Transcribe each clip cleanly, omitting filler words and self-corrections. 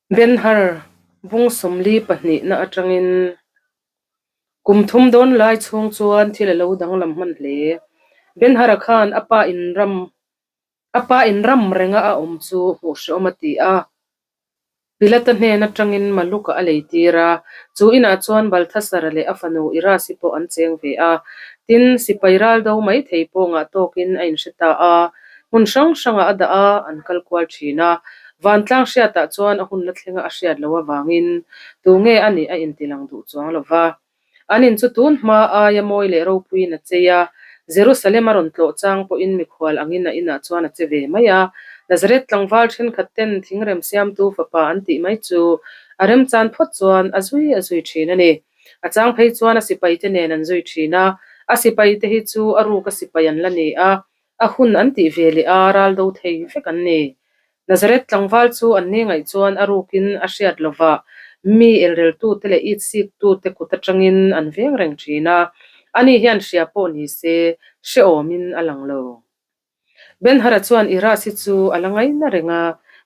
Ben-Hur bung 42 na atangin kum thum dawn lai chhung chuan thil a lo danglam hman hle. Ben-Hur-a khan a pa in ram a pa in ram renga a awm chu hmuh hrehawm a ti a. Pilata hnen atangin Maluka a lei tir a, chu inah chuan Balthasar-a leh a fanu Irasi pawh an cheng ve a. Tin, sipai ral do mai thei pawh ngah tawkin a inhre ta a, hmun hrang hrangah a dah a, an kal kual thin a. Vantlang hriatah chuan a hun la thlenga a hriat loh avangin tunge a nih a intilang duh chuang lo va. An in chu tun hma aia mawi leh ropuiin a chei a, Jerusalem a rawn tlawh chang pawhin mikhual angin a inah chuan a che ve mai a. Nazareth tlangval thenkhat ten thingrem siamtu fapa an tih mai chu a remchan phawt chuan a zui a zui thin a ni. A chang phei chuan a sipaite nen an zui thin a, a sipaite hi chu a ruka sipai an la ni a, A hun an tih ve leh a, ral do thei vek an ni. Nazareth tlangval chu an ni ngaih chuan a rukin a hriat lova, mi elreltute leh itsiktute kut atangin an veng reng thin a, ani hian hria pawh ni se hrehawmin a lang lo. Ben-Hara chuan Iras hi chu a la ngaina reng a,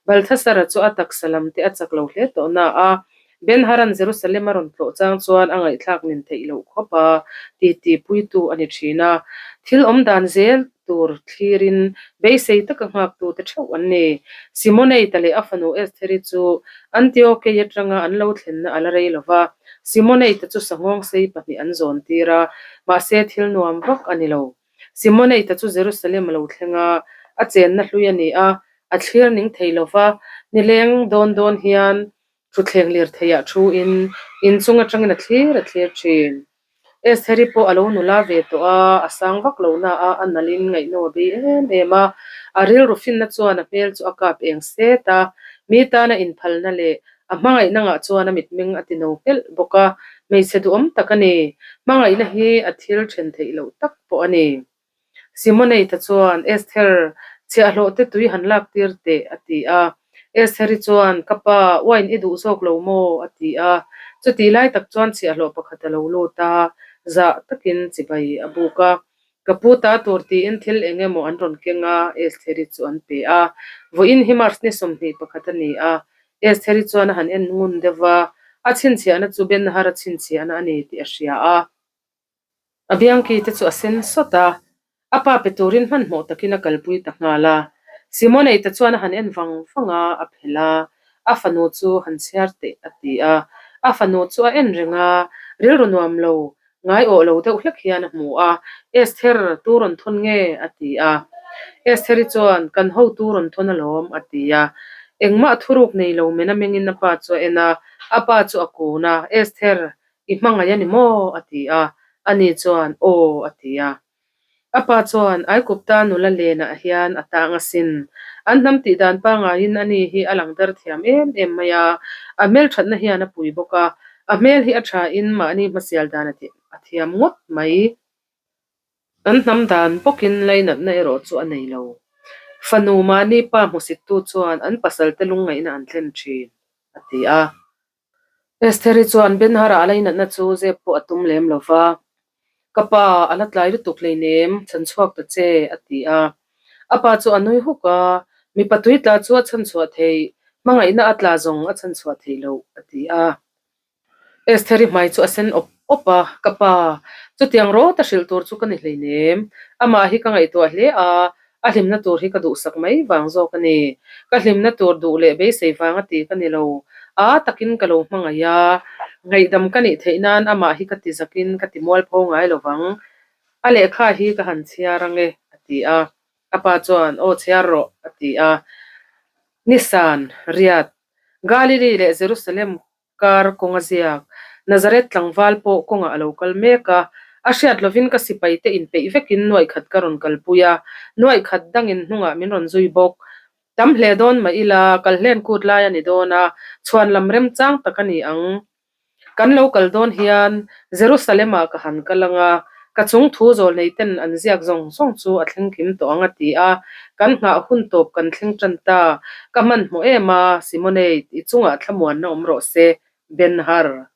Balthasara chu a taksa lam te a chak lo hle tawh na a, Ben-Haran Jerusalem a rawn tlawh chang chuan a ngaihthlak nin theih loh khawp a, titi puitu a ni thin a. Thil awm dan zel tur thlirin beisei taka nghaktute theuh an ni. Simoneita leh a fanu Estheri chu Antiokei atanga an lo thlenna a la rei lo va, Simoneita chu sanghawng sei pahnih an zawn tir a, mahse thil nuam vak a ni lo. Simoneita chu Jerusalem a lo thleng a, a chenna hlui a ni a, a thlir ning thei lo va, nileng dawn dawn hian Thutthleng lirtheiah thu in inchung atangin a thlir a thlir thin. Estheri pawh a lo nula ve tawh a, a sang vak lo na a, a nalh in ngaihno a bei em em a. A rilru finna chuan a hmel chu a kap eng set a, mi tana inphalna leh a hmangaihna ngah chuan a mitmeng a ti no nghelh bawk a, hmeichhe duhawm tak a ni. Hmangaihna hi a thil then theih loh tak pawh a ni. Simoneita chuan, Esther, chhiahhlawh te tui han lak tir teh, a ti a. Estheri chuan, Ka pa, wine i duh zawk lo maw? a ti a. Chutih lai tak chuan chhiahhlawh pakhat a lo lut a, zah takin chibai a buk a. Ka pu ta tur tiin thil eng emaw an rawn keng a, Estheri chu an pe a. Vawiin hi March ni 21 a ni a. Estheri chuan a han en ngun deuh va, a chhinchhiahna chu Ben-Hara chhinchhiahna a ni tih a hria a. A biangki te chu a sen sawt a, a pa pe turin hmanhmawh takin a kalpui ta nghal a. Simoneita chuan a han en vang vang a, a phelh a, a fanu chu han chhiar teh a ti a. A fanu chu a en reng a, rilru nuam lo, ngaiawh lo deuh hlek hian a hmu a, Esther, tu rawn thawn nge? a ti a. Estheri chuan, Kan hotu rawn thawn alawm, a ti a. Engmah thuruk nei lo men a mengin a pa chu a en a, a pa chu a kun a, Esther, I hmangaih a ni maw? a ti a. Ani chuan, Aw, a ti a. A pa chuan, Aikupta nula lenah hian a tang asin. An hnam tih dan pangaiin ani hi a lang dar thiam em em mai a. A hmelthatna hian a pui bawk a. A hmel hi a thain mahni hmasial dan a thiam ngawt mai. An hnam dan bawkin lainatna erawh chu a nei lo. Fanu mahni pa hmusittu chuan an pasalte lungngaihna an thlen thin, a ti a. Estheri chuan Ben-Hara a lainatna chu zep pawh a tum lem lo va, Ka pa, a la tlai lutuk hleinem, chhan chhuak ta che, a ti a. A pa chu a nui huk a, Mipa tui tla chu a chhan chhuah theih, hmangaihna a tla zawng a chhan chhuah theih loh, a ti a. Estheri hmai chu a sen awp awp a, Ka pa, chutiang rawt a hrilh tur chu ka ni hleinem, amah hi ka ngaihtuah hle a, A hlimna tur hi ka duhsak mai vang zawk a ni. Ka hlimna tur duh leh beisei vang a ti ka ni lo. A takin ka lo hmangaih a, ngaihdam ka nih theih nan amah hi ka ti zakin ka ti mualpho ngai lo vang. A lehkha hi ka han chhiar ang e, a ti a. A pa chuan, Aw chhiar rawh, a ti a. Nisan, Riyadh, Galilee leh Jerusalem Kar kawng a ziak. Nazareth tlangval pawh kawngah a lo kal mek a, a hriat lovin ka sipaite inpeih vekin nuaih khat ka rawn kalpui a, nuaih khat dangin hnungah min rawn zui bawk. Tam hle dawn mah ila, kal hlen kut lai a ni dawn a, chhuan lam remchang tak a ni ang. Kan lo kal dawn hian Jerusalem-ah ka han kal ang a, Ka chung thu zawlneiten an ziak zawng zawng chu a thleng kim tawh ang a ti a, kan nghah hun tawp kan thleng tan ta. Ka hmanhmawh em a, Simonate, i chungah thlamuanna awm rawh se, Ben-Hur.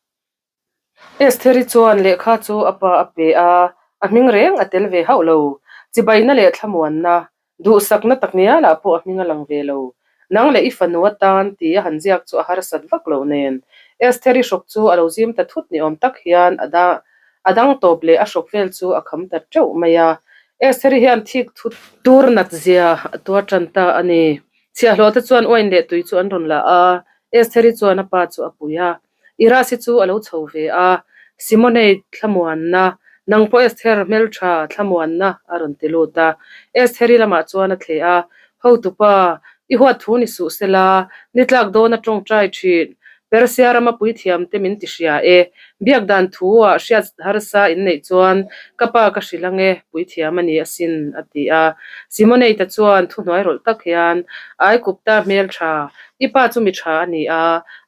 Estheri chuan lehkha chu a pa a pe a, a hming reng a tel ve hauh lo. Chibaina leh thlamuanna, duhsakna tak ngialah pawh a hming a lang ve lo. Nang leh i fanu atan ti a han ziak chu a harsat vak loh nen. Estheri hrawk chu a lo zim ta thut ni awm tak hian a a dang tawp leh a hrawk vel chu a kham ta teuh mai a. Estheri hian thik thut tur nat zia a tuar tan ta a ni. Chhiahhlawh te chuan uain leh tui chu an rawn la a, Estheri chuan a pa chu a pui a. Irasi chu a lo chho ve a, Simonei thlamuanna, nang pawh Esther hmeltha thlamuanna a rawn ti lut a. Estheri lamah chuan a thleh a, Hotupa, i huat thu ni suh sela, ni tlak dawn a tawngtai thin, Persia rama puithiamte min ti hria e, biak dan thu ah hriat harsa in neih chuan ka pa ka hrilh ange, puithiam a ni asin, a ti a. Simoneita chuan thuhnuai rawlh tak hian, Aikupta hmeltha, I pa chu mi tha a ni a,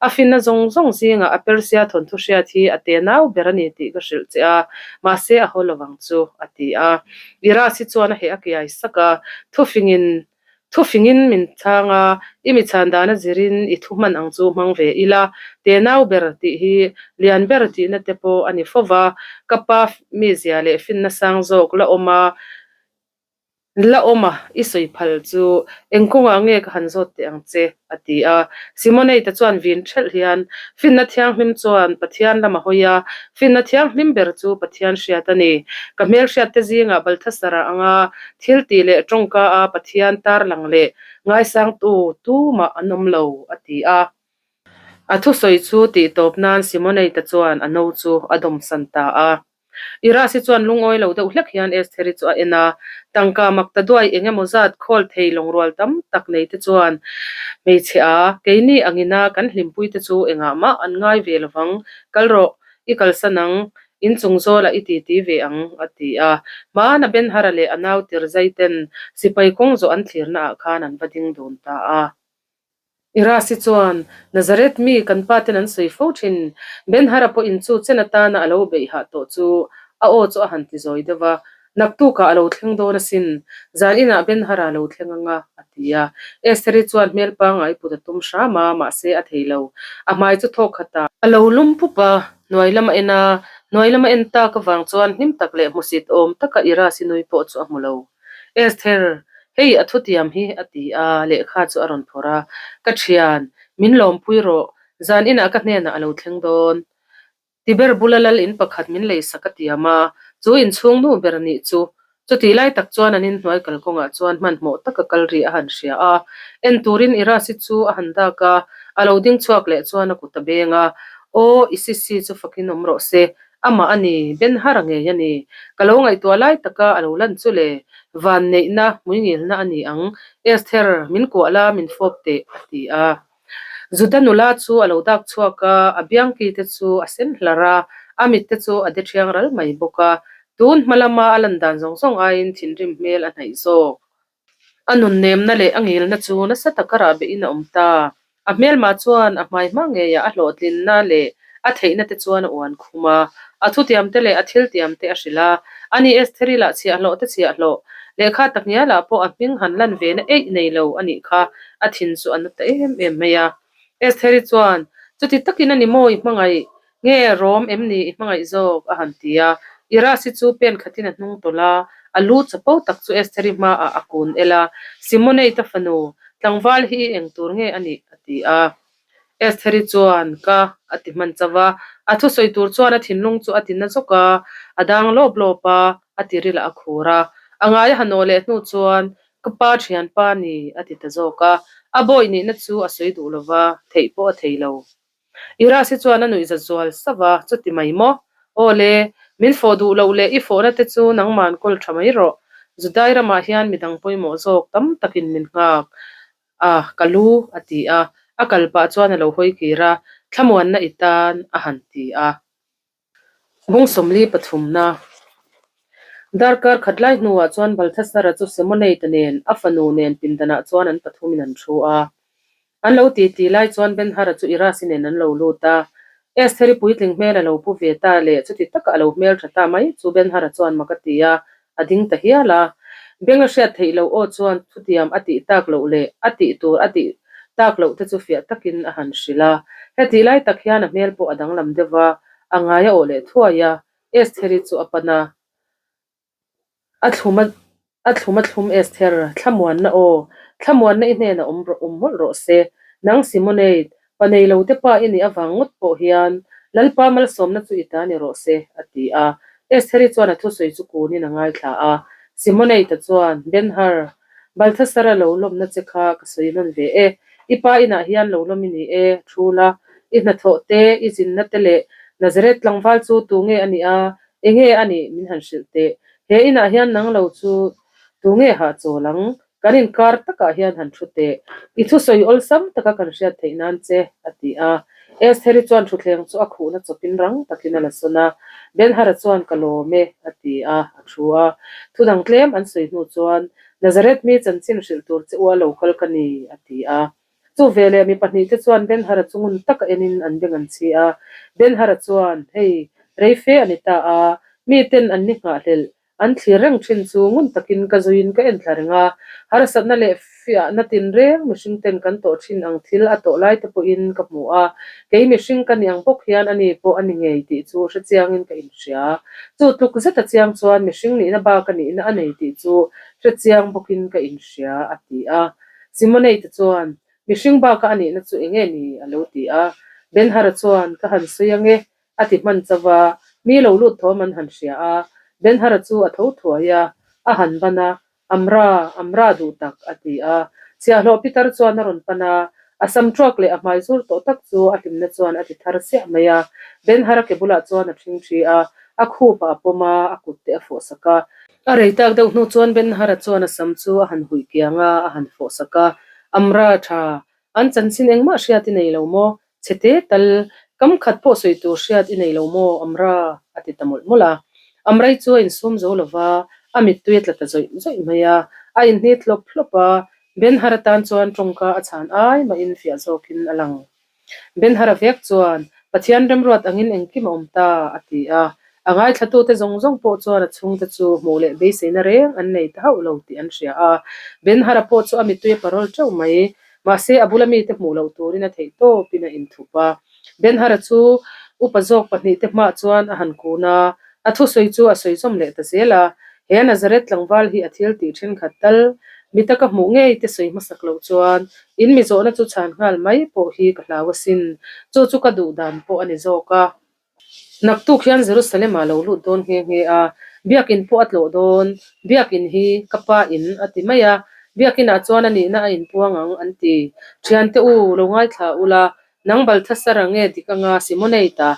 a finna zawng zawng zingah a Persia thawnthu hriat hi a tenau ber a ni tih ka hrilh che a, mahse a haw lovang chu, a ti a. Irasi chuan a heh a kiai sak a, thufingin thufingin min chhang a, i mi chhan dan a zirin i thu hman ang chu hmang ve ila, tenau ber tih hi lian ber tihna te pawh a ni fo va, ka pa mizia leh finna sang zawk la awm a, La awm a, i sawi phal chu eng kawngah nge ka han zawt teh ang che? a ti a. Simoneita chuan vin ṭhelh hian, Finna thianghlim chuan Pathian lam a hawi a, finna thianghlim ber chu Pathian hriat a ni. Ka hmelhriatte zingah Balthasara anga thil tih leh ṭawngka a Pathian tarlang leh ngaisangtu tumah an awm lo, a ti a. A thusawi chu tih tawp nan Simoneita chuan a no chu a dawmsan ta a. Irasi chuan lungawi lo deuh hlek hian Estheri chu a en a, tangka mak ta duai eng emaw zat khawl thei lawngrual tam tak nei te chuan hmeichhe a, keini angina kan hlimpui te chu engah mah an ngai ve lovang, kal rawh, i kalsan ang, inchung zawlah i titi ve ang, a ti a. Hmana Benhara leh a nau Tirzai ten sipai kawng zawh an thlirna ah khan an va ding dun ta a. Irasi chuan, Nazareth mi kan pa ten an sawi fo thin, Ben-Hara pawhin chu chen atana a lo beih hah tawh chu a aw chu a han ti zawi deuh va, Naktukah a lo thleng dawn asin, zan inah Ben-Hara a lo thleng ang a, a ti a. Estheri chuan hmel pangngai put a tum hram a, mahse a thei lo. A hmai chu thawk khat a. A lo lum pup a, hnuai lam a en a, hnuai lam a en tak avang chuan hlim tak leh hmusit awm taka Irasi nui pawh chu a hmu lo. Esther, hei a thutiam hi a ti a, lehkha chu a rawn phawrh a, Ka thian, min lawmpui rawh, zan inah ka hnenah a lo thleng dawn. Tiber bula lal in pakhat min leisak a tiam a, chu inchhung nu ber nih chu. Chutih lai tak chuan an inhnuai kalkawngah chuan hmanhmawh taka kal ri a han hria a, en turin Irasi chu a han dak a, a lo ding chhuak leh chuan a kut a beng a, Aw, i sisi chu fakin awm rawh se, Amah a ni, Ben Hara ngei a ni. Ka lo ngaihtuah lai taka a lo lan chu le, van neihna, hmuingilna a ni ang. Esther, min kuah la, min fawp teh, a ti a. Juda nula chu a lo dak chhuak a, a biangki te chu a sen hlar a, a mit te chu a de thiang ral mai bawk a. Tun hma lama a lan dan zawng zawng aiin thinrim hmel a hnaih zawk. A nunnemna leh a ngilna chu nasa taka rahbehin a awm ta. A hmelmah chuan a hmai hma ngeiah a hlawhtlinna leh a theihna te chuan a uan khum a. A thutiamte leh a thiltiamte a hrilh a. Ani Estheri lah chhiahhlawh te chhiahhlawh, lehkha takngialah pawh a hming han lan ve na eih nei lo a nih kha a thin chu a na ta em em mai a. Estheri chuan, Chuti takin a ni maw i hmangaih? Nge Rom em ni i hmangaih zawk? a han ti a. Irasi chu pen khatin a hnung tawlh a, a lu chapo tak chu Estheri hmaah a kun el a, Simoneita fanu, tlangval hi i eng tur nge a nih? a ti a. Estheri chuan, Ka, a ti hman chauh a. A thusawi tur chuan a thinlung chu a ti na zawk a, a dang lawp lawp a, a ti ril a khur a. A ngai a han aw leh hnu chuan, Ka pa thianpa ni, a ti ta zawk a. A bawi nihna chu a sawi duh lo va, theih pawh a thei lo. Irasi chuan a nuihza zual sauh a, chuti mai maw? Aw le, min fawh duh loh leh i fawhna te chu nangman kawl tha mai rawh. Judai ramah hian midang pawimawh zawk tam takin min nghak a, ka lu, a ti a. A kal pah chuan a lo hawi kir a, thlamuanna i tan, a han ti a. Bung 43 na. Darkar khat lai hnuah chuan Balthasara chu Semoneita nen a fanu nen pindanah chuan an pathumin an thu a. An lo titi lai chuan Ben-Hara chu Irasi nen an lo lut a. Estheri puitling hmel a lo pu ve ta leh chuti taka a lo hmel tha ta mai chu Ben-Hara chuan mak a ti a, a ding ta hial a. Beng a hriat theih loh aw chuan thutiam a tih tak loh leh a tih tur a tih tak loh te chu fiah takin a han hrilh a. Hetih lai tak hian a hmel pawh a danglam deuh va, a ngai a awh leh thuai a, Estheri chu a pan a. A thlum a. A thlum a thlum Esther, thlamuanna aw, thlamuanna i hnenah awm rawh, awm mawlh rawh se. Nang Simonate, pa nei lo te pa i nih avang ngawt pawh hian Lalpa malsawmna chu i ta ni rawh se, a ti a. Estheri chuan a thusawi chu kunin a ngaithla a. Simonate-a chuan, Ben-Hur, Balthasar-a lo lawmna che kha ka sawi nawn ve e. I pa inah hian lo lawm i ni e, thu la. I hnathawh te, i zinna te leh Nazareth tlangval chu tu nge a nih a, Enge a nih min han hrilh teh. He inah hian nang lo chu tu nge hahchawl ang? Kan inkar takah hian han thu teh. I thusawi awlsam taka kan hriat theih nan che, a ti a. Estheri chuan thutthleng chu a khuhna chawpin rang takin a la sawn a. Benhara chuan ka lawm e, a ti a, a thu a. Thudang tlem an sawi hnu chuan, Nazareth mi chanchin hrilh tur che u a lo kal ka ni, a ti a. Chu veleh mi pahnihte chuan Benhara chu ngun taka enin an beng an chhi a. Benhara chuan, Hei, rei fe a ni ta a, miten an ni nghahhlelh, an thlir reng thin chu ngun takin ka zuiin ka en thla reng a. Harsatna leh fiahna tinreng mihringten kan tawh thin ang thil a tawh lai te pawhin ka hmu a. Kei mihring ka ni ang bawk hian a ni pawh a ni ngei tih chu hrechiangin ka inhria. Chu tluk zeta chiang chuan mihring nihna bak a nihna a nei tih chu hrechiang bawkin ka inhria, a ti a. Simonate chuan, Mihring baka a nihna chu eng nge ni? a lo ti a. Benhara chuan, Ka han sawi ang e, a ti hman chauh a, mi lo lut thawm an han hria a. Benhara chu a tho thuai a, a han ban a, Amra, Amra duh tak, a ti a. Chhiahhlawh pitar chuan a rawn pan a, a sam ṭuak leh a hmai zur tawh tak chu a hlimna chuan a ti thar siah mai a. Benhara ke bulah chuan a ṭhing ṭhi a, a khupah a pawm a, a kut te a fawh sak a. A rei tak deuh hnu chuan Ben-Hara chuan a sam chu a han huih kiang a, a han fawh sak a. Amra tha, an chanchin engmah hriat i nei lo maw? Chhe te tal, kam khat pawh sawi tur hriat i nei lo maw, Amra? a ti ta mawlh mawlh a. Amrai chu a insum zo lo va, a mittui a tla ta zawih zawih mai a. A inhnit hlawp hlawp a, Ben-Hara tan chuan tawngka a chhan ai mahin fiah zawkin a lang. Benhara vek chuan, Pathian remruat angin engkim a awm ta, a ti a. A ngaithlatute zawng zawng pawh chuan a chhungte chu hmuh leh beiseina reng an nei ta hauh lo tih an hria a. Benhara pawh chu a mittui a parawl teuh mai. Mahse, a bula mite hmuh loh turin a theih tawpin a inthup a. Benhara chu upa zawk pahnihte hmaah chuan a han kun a, a thusawi chu a sawi zawm leh ta zel a. He Nazareth tlangval hi a thil tih thenkhat tal, mi taka hmuh ngei te sawi hmasak loh chuan in mi zawhna chu chhan nghal mai pawh hi ka hlau asin. Chu chu ka duh dan pawh a ni zawk a. Naktuk hian Jerusalem ah lo lut dawn nghe nghe a, biakin pawh a tlawh dawn, biakin hi ka pa in a ti mai a, biakin ah chuan a nihna a inpuang ang an ti. Thiante u, lo ngaithla ula, Nang Balthasar-a nge dik anga Simonate-a,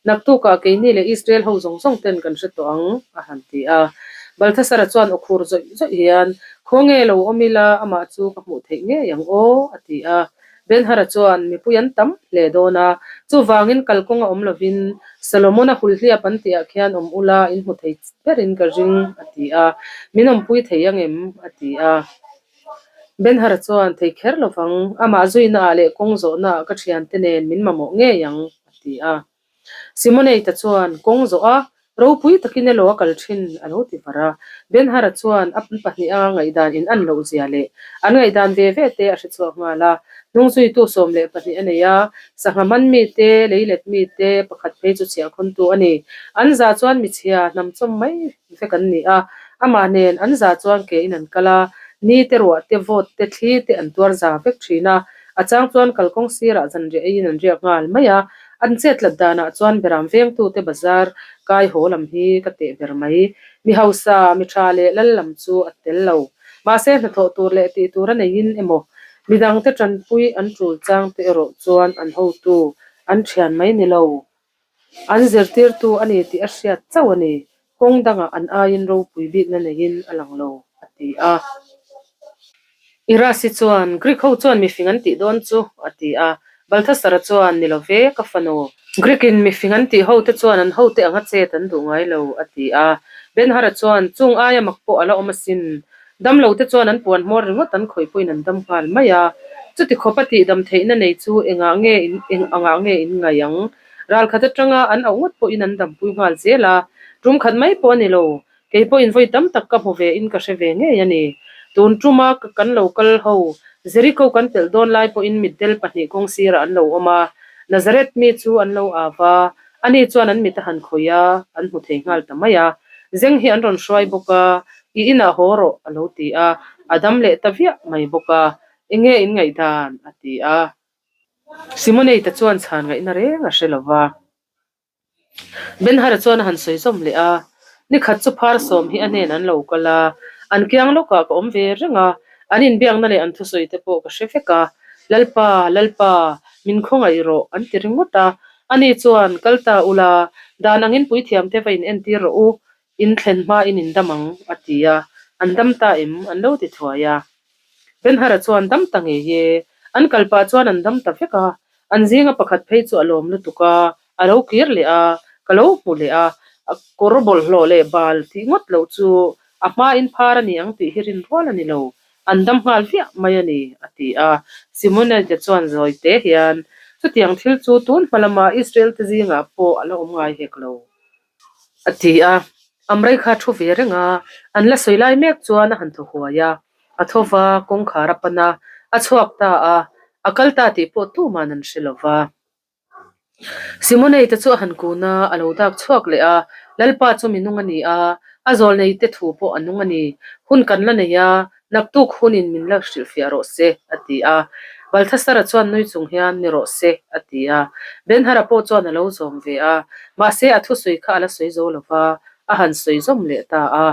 naktukah keini leh Israel ho zawng zawng ten kan hre tawh ang, a han ti a. Balthasar-a chuan aw khur zawih zawih hian, Khaw nge lo awm ila, amah chu ka hmuh theih ngei ang aw, a ti a. Ben-Hara chuan, Mipui an tam hle dawn a, chuvangin kalkawng a awm lovin Solomon-a hulhliap an tihah khian awm ula in hmu thei berin ka ring, a ti a. Min awmpui thei angem? a ti a. Benhara chuan, Thei kher lo vang, amah zuinaah leh kawng zawhnaah ka thiante nen min mamawh ngei ang, a ti a. Simoneita chuan, Kawng zawh a, ropui takin elaw a kal thin, a lo ti var a. Benhara chuan a pahniha ngaihdan in an loh zia leh an ngaihdan ve ve te a hre chhuak nghal a. Hnungzuitu 12 a nei a, sangha man mite, leilet mite, pakhat phei chu chhiahkhawntu a ni. An za chuan michhia hnamchawm mai vek an ni a, amah nen an za chuan ke in an kal a, ni te ruah te vawt te thli te an tuar za vek thin a, a chang chuan kalkawng sirah zanriah eiin an riak nghal mai a, an chetlat danah chuan beram vengtute bazar kai haw lam hi ka teh ber mai. Mi hausa, mi tha leh lal lam chu a tel lo. Mahse hnathawh tur leh tih tur a neiin emaw, midangte tanpui an tul chang te erawh chuan an hotu an thian mai ni lo. An zirtirtu a ni tih a hriat chauh a ni. Kawng dangah an aiin ropui bikna neiin a lang lo, a ti a. Irasi chuan, Greek ho chuan mifing an tih dawn chu, a ti a. Balthasar-a chuan, Ni lo ve, ka fanu. Greek-in mifing an tih hote chuan an hote anga chet an duh ngai lo, a ti a. Ben-Hur-a chuan, Chung aia mak pawh a la awm asin. Damlo te chuan an puan hmawr ringawt an khawih pawhin an dam nghal mai a. Chuti khawpa tih dam theihna nei chu engah nge in eng angah nge in ngaih ang? Ral khat atanga an auh ngawt pawhin an dampui nghal zel a. Tum khat mai pawh a ni lo. Kei pawhin vawi tam tak ka hmu ve in ka hre ve ngei a ni. Tun tuma kan lo kal ho Jericho kan pelh dawn lai pawhin mitdel pahnih kawng sirah an lo awm a. Nazareth mi chu an lo av a. Ani chuan an mit a han khawih a, an hmu thei nghal ta mai a. Zeng hi an rawn hruai bawk a. I inah haw rawh, a lo ti a, a dam leh ta viah mai bawk a. Enge in ngaihdan? a ti a. Simoneita chuan chhan ngaihna reng a hre lo va. Benhara chuan a han sawi zawm leh a, Nikhat chu phar sawm hi a hnen an lo kal a, an kiang lawkah ka awm ve reng a, an inbiakna leh an thusawi te pawh ka hre vek a, Lalpa, Lalpa, min khawngaih rawh, an ti ringawt a. Ani chuan, Kal ta ula, dan angin puithiam te va in entir rawh u, in thlen hma in in dam ang, a ti a, an dam ta em? An lo ti thuai a. Benhara chuan dam ta ngei e, an kal pah chuan an dam ta vek a, an zinga pakhat phei chu a lawm lutuk a, a lo kir leh a, ka lo hmu leh a, a kawr bawlhhlawh leh bal tih ngawt loh chu a hmain phar a ni ang tih hi rin rual a ni lo, an dam nghal viah mai a ni, a ti a. Simonite chuan zawi te hian, Chutiang thil chu tun hma lama Israel te zingah pawh a la awm ngai hek lo. A ti a, Amrei kha thu ve reng a, an la sawi lai mek chuan a han thaw huai a, a tho va, kawngkhar a pan a, a chhuak ta a, a kal ta tih pawh tuman an hre lo va. Simonei te chu a han kun a, a lo dak chhuak leh a, Lalpa chu mi nung a ni a, a zawlnei te thu pawh a nung a ni, hun kan la nei a, Naktuk hunin min la hrilhfiah rawh se, a ti a. Balthasara chuan nui chung hian, Ni rawh se, a ti a. Benhara pawh chuan a lo zawm ve a, mahse a thusawi kha a la sawi zo lo va, a han sawi zawm leh ta a.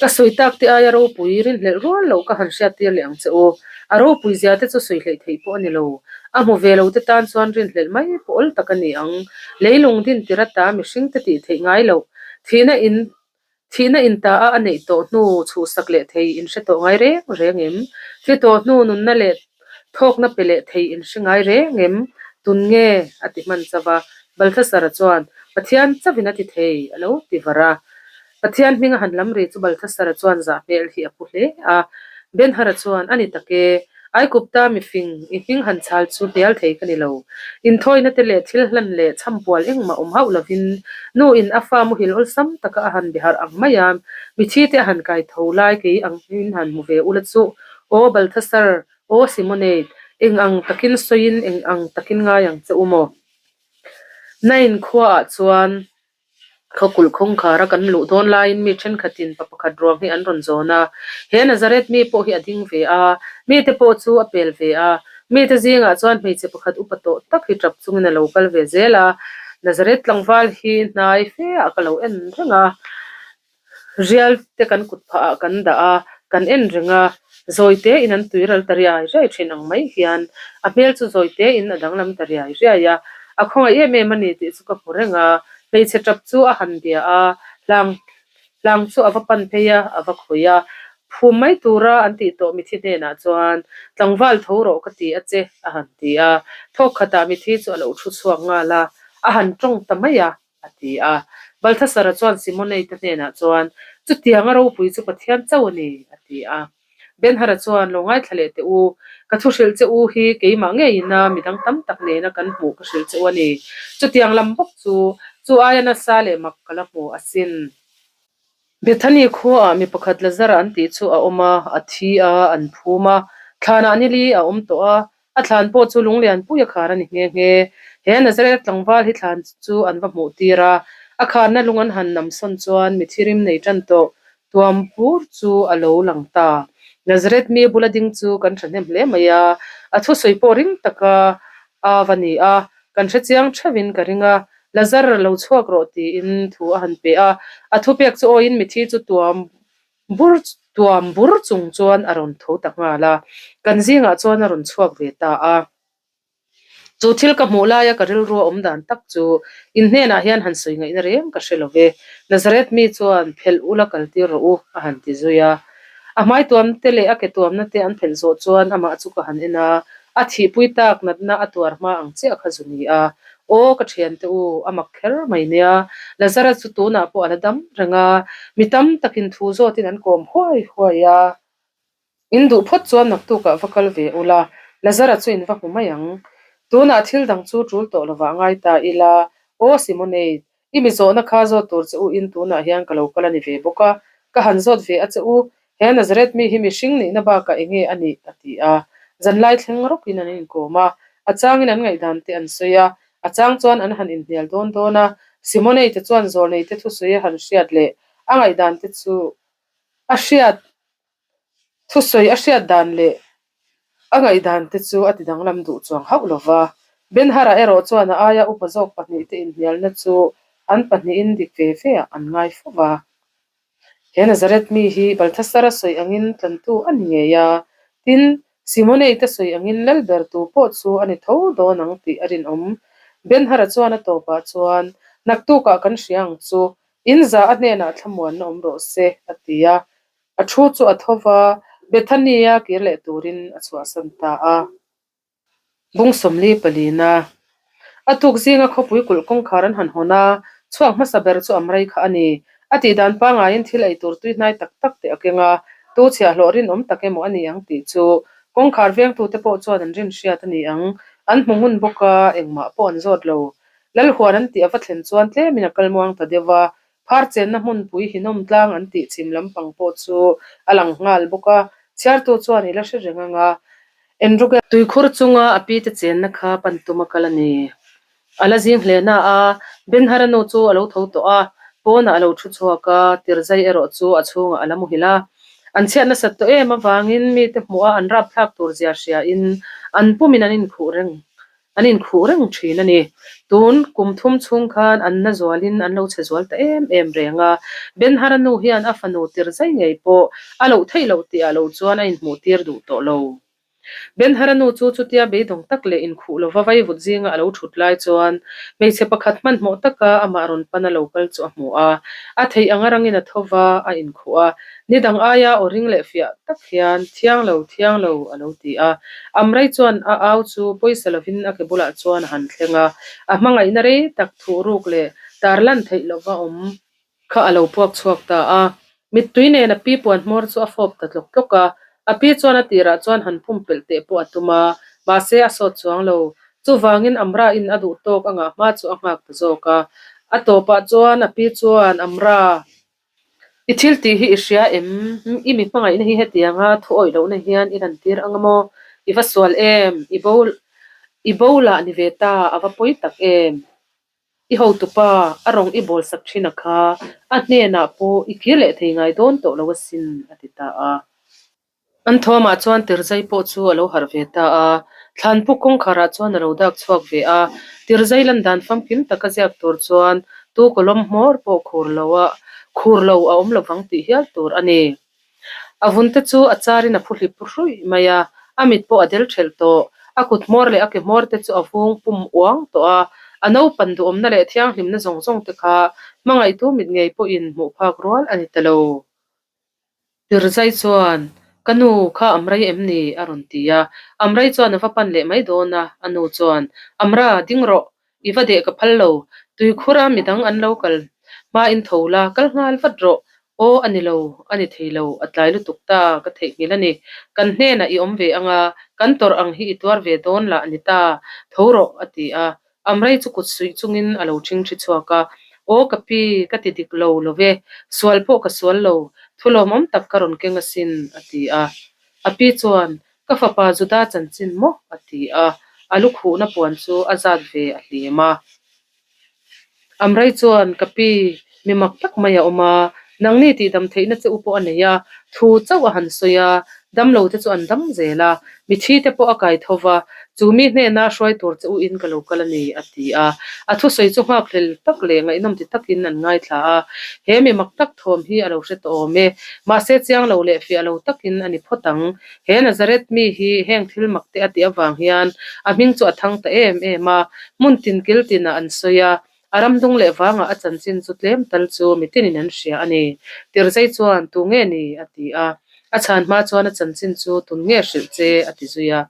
Ka sawi tak te aia ropui rinhlelh rual loh ka han hriattir leh ang che u. A ropui zia te chu sawi hleih theih pawh a ni lo. A hmu ve lo te tan chuan rinhlelh mai pawh awl tak a ni ang. Leilung din tir ata mihring te tih theih ngai loh thihna in Thihna in ta a a neih tawh hnu chhuhsak leh thei in hre tawh ngai reng reng em? Thi tawh hnu nunna leh thawkna pe leh thei in hre ngai reng em? Tun nge? a ti hman chauh a. Balthasara chuan, Pathian chauhin a ti thei, a lo ti var a. Pathian hming a han lam ri chu Balthasara chuan zah hmel hi a pu hle a. Benhara chuan, A ni tak e, Aikupta mifing, i hming han chhal chu hnial thei ka ni lo. Inthawina te leh thil hlan leh chhampual engmah awm hauh lovin nu in a fa muhil awlsam taka a han biharh ang mai a, mithi te a han kai tho lai kei ang in han hmu ve ula chu, Aw Balthasar, aw Simonate, eng ang takin sawiin eng ang takin ngai ang che u maw? Nain khuaah chuan Khawkulh khawngkhara kan luh dawn laiin mi thenkhatin pa pakhat ruang hi an rawn zawn a. He Nazareth mi pawh hi a ding ve a, mite pawh chu a pel ve a. Mite zingah chuan hmeichhe pakhat upa tawh tak hi tap chungin a lo kal ve zel a. Nazareth tlangval hi hnai fe ah ka lo en reng a. Rial te kan kut phah ah kan dah a, kan en reng a, zawi te in an tui ral ta riai riai thin ang mai hian a hmel chu zawi te in a danglam ta riai riai a, a khawngaih em em a ni tih chu ka hmu reng a, hmeichhe tap chu a han bia a, hlang hlang chu a va pan phei a, a va khawih a, phum mai tura an tih tawh mithi hnenah chuan tlangval tho rawh ka ti a che a han ti a, thawk khatah mithi chu a lo thu chhuak nghal a, a han tawng ta mai a. a ti a. Balthasara chuan Simonei te hnenah chuan, Chutiang a ropui chu Pathian chauh a ni, a ti a. Benhara chuan, Lo ngaithla leh teh u, ka thu hrilh che u hi keimah ngeina midang tam tak nena kan hmuh ka hrilh che u a ni. Chutiang lam bawk chu, chu aia nasa leh mak ka la hmu asin. Bethany khuaah mi pakhat Lazara an tih chu a awm a, a thi a, an phum a, thlanah nili a awm tawh a, a thlan pawh chu lunglian pui a khar a ni nghe nghe. He Nazareth tlangval hi thlan chu an va hmuh tir a, a kharna lung an han nam sawn chuan mi thirim nei tan tawh tuam bur chu a lo lang ta. Nazareth mi bula ding chu kan thahnem hle mai a, a thusawi pawh ring taka a va ni a, kan hrechiang theuhin ka ring a, Lazar lo chhuak rawh tiin thu a han pe a, a thupek chu awiin mithi chu tuam bur tuam bur chung chuan a rawn tho ta nghal a, kan zingah chuan a rawn chhuak ve ta a. Chu thil ka hmuh laia ka rilru a awm dan tak chu in hnenah hian han sawi ngaihna reng ka hre lo ve, Nazareth mi chuan phelh ula kaltir rawh u a han ti zui a. A hmai tuam te leh a ke tuamna te an phelh zawh chuan amah chu ka han en a, a thihpui tak natna a tuar hma ang chiah kha zu ni a. Aw ka thiante u, a mak kher mai nia. Lazara chu tunah pawh a la dam reng a, mi tam takin thu zawtin an kawm huai huai a. In duh phawt chuan naktukah va kal ve ula, Lazara chu in va hmu mai ang. Tunah thil dang chu tul tawh lovah ngai ta ila, aw Simonate, I mi zawhna kha zawt tur che u in tunah hian ka lo kal a ni ve bawk a, ka han zawt ve a che u, he Nazareth mi hi mihring nihna bakah eng nge a nih? a ti a. Zanlai thleng rawkin an inkawm a, a changin an ngaihdan te an sawi a, a chang chuan an han inhnial dawn dawn a, Simonei te chuan zawlnei te thusawi a han hriat leh a ngaihdan te chu. A hriat thusawi a hriat dan leh a ngaihdan te chu a ti danglam duh chuang hauh lo va. Ben-Hara erawh chuan a aia upa zawk pahnihte inhnialna chu an pahnihin dik ve ve ah an ngai fo va. He Nazareth mi hi Balthasar-a sawi angin tlantu a ni ngei a, tin, Simonei te sawi angin lal ber tu pawh chu a ni tho dawn ang tih a rinawm. Ben-Hara chuan a tawpah chuan, Naktukah kan hria ang chu, in za a hnenah thlamuanna awm rawh se, a ti a. A thu chu a tho va, Bethany-a kir leh turin a chhuahsan ta a. Bung 40 palina a tuk zinga khawpui kulh kawngkhar an han hawn a, chhuak hmasa ber chu Amrei kha a ni. A tih dan pangaiin thil ei tur tui hnai tak tak te a keng a, tu chhiahhlawh rinawm tak emaw a ni ang tih chu kawngkhar vengtute pawh chuan an rin hriat a ni ang. An hmu ngun bawk a, engmah pawh an zawt lo. Lalhuan an tih a va thlen chuan tlemin a kal muang ta deuh a, Phar chenna hmunpui hinawm tlang an tih chhim lampang pawh chu a lang nghal bawk a, chhiartu chuan i la hre reng ang a, Enrugel. Tuikhur chunga a pi te chenna kha pan tum a kal a ni. A la zing hle na a, Benhara nu chu a lo tho tawh a, pawnah a lo thu chhuak a, Tirzai erawh chu a chhungah a la muhil a. An chhiat nasat tawh em avangin mite hmuh a an rapthlak tur zia hriain an pumin an inkhuh reng An inkhuh reng thin a ni. Tun kum thum chhung khan an na zualin an lo chhe zual ta em em reng a. Ben-Hara nu hian a fanu tir zai ngei pawh a loh theih loh tihah lo chuan a inhmuh tir duh tawh lo. Ben-Hara nu chu chutia beidawng tak leh inkhuh lova vaivut zinga a lo thut lai chuan hmeichhe pakhat hmanhmawh taka amah rawn pan a lo kal chu a hmu a. A theih anga rangin a tho va, a inkhuh a. Ni dang aia aw ring leh fiah tak hian, Thiang lo, thiang lo, a lo ti a. Amrei chuan a au chu pawisa lovin a ke bulah chuan a han thleng a, a hmangaihna rei tak thuh ruk leh tar lan theih lova awm kha a lo puak chhuak ta a. Mittui nen a pi puan hmawr chu a fawp ta tlawk tlawk a. A pi chuan a tirah chuan han pumpelh teh pawh a tum a, mahse a sawt chuang lo. Chuvangin Amra in a duh tawk a ngah hma chu a nghak ta zawk a. A tawpah chuan a pi chuan, Amra! I thil tih hi i hria em? I mi hmangaihna hi hetianga thu awih lohna hian i lantir ang maw? I va sual em? I bo i bo lah ni ve ta, a va pawi tak em? I hotupa, a rawng i bawl sak thin a kha, a hnenah pawh i kir leh thei ngai dawn tawh lo asin, a ti ta a. An thawmah chuan Tirzai pawh chu a lo harh ve ta a, Thlanpuk kawngkharah chuan a lo dak chhuak ve a. Tirzai lan dan famkim taka ziak tur chuan tu kawlawm hmawr pawh khur lo a khur lo a awm lovang tih hial tur a ni. A vun te chu a charin a phu hlip ruih mai a, a mit pawh a del thelh tawh. A kut hmawr leh a ke hmawr te chu a vung pum uang tawh a, a naupan duhawmna leh thianghlimna zawng zawng te kha hmangaihtu mit ngei pawhin hmuh phak rual a ni ta lo. Tirzai chuan, Ka nu, kha Amrei em ni? a rawn ti a. Amrei chuan a va pan leh mai dawn a, a nu chuan, Amra, ding rawh, i va deh ka phal lo, tuikhura midang an lo kal hmain tho la, kal nghal vat rawh. Aw, a ni lo, a ni thei lo, a tlai lutuk ta, ka theihnghilh a ni. Kan hnenah i awm ve ang a, kan tawrh ang hi i tuar ve dawn lah ni ta, tho rawh, a ti a. Amrei chu kut suih chungin a lo ṭhingṭhi chhuak a, Aw ka pi, ka ti dik lo lo ve, sual pawh ka sual lo, thu lawmawm tak ka rawn keng asin, a ti a. A pi chuan, Ka fapa Juda chanchin maw? a ti a, a lu khuhna puan chu a zat ve a hlim a. Amrei chuan, Ka pi, mi mak tak mai a awm a, nangni tihdam theihna che u pawh a nei a, thu chauh a han sawi a, damlo te chu an dam zel a, mithi te pawh a kai tho va, chu mi hnena hruai tur che u in ka lo kal a ni, a ti a. A thusawi chu nghakhlel tak leh ngaihnawm ti takin an ngaithla a, he mi mak tak thawm hi a lo hre tawh awm e, mahse chiang lo leh fiah lo takin a ni phawt ang. He Nazareth mi hi heng thil mak te a tih avang hian a hming chu a thang ta em em a, hmun tin kil tinah an sawi a, a ram dung leh vangah a chanchin chu tlem tal chu mitinin an hria a ni. Tirzei chuan, Tu nge ni? a ti a. A chhan hma chuan a chanchin chu tun nge hrilh che? a ti zui a.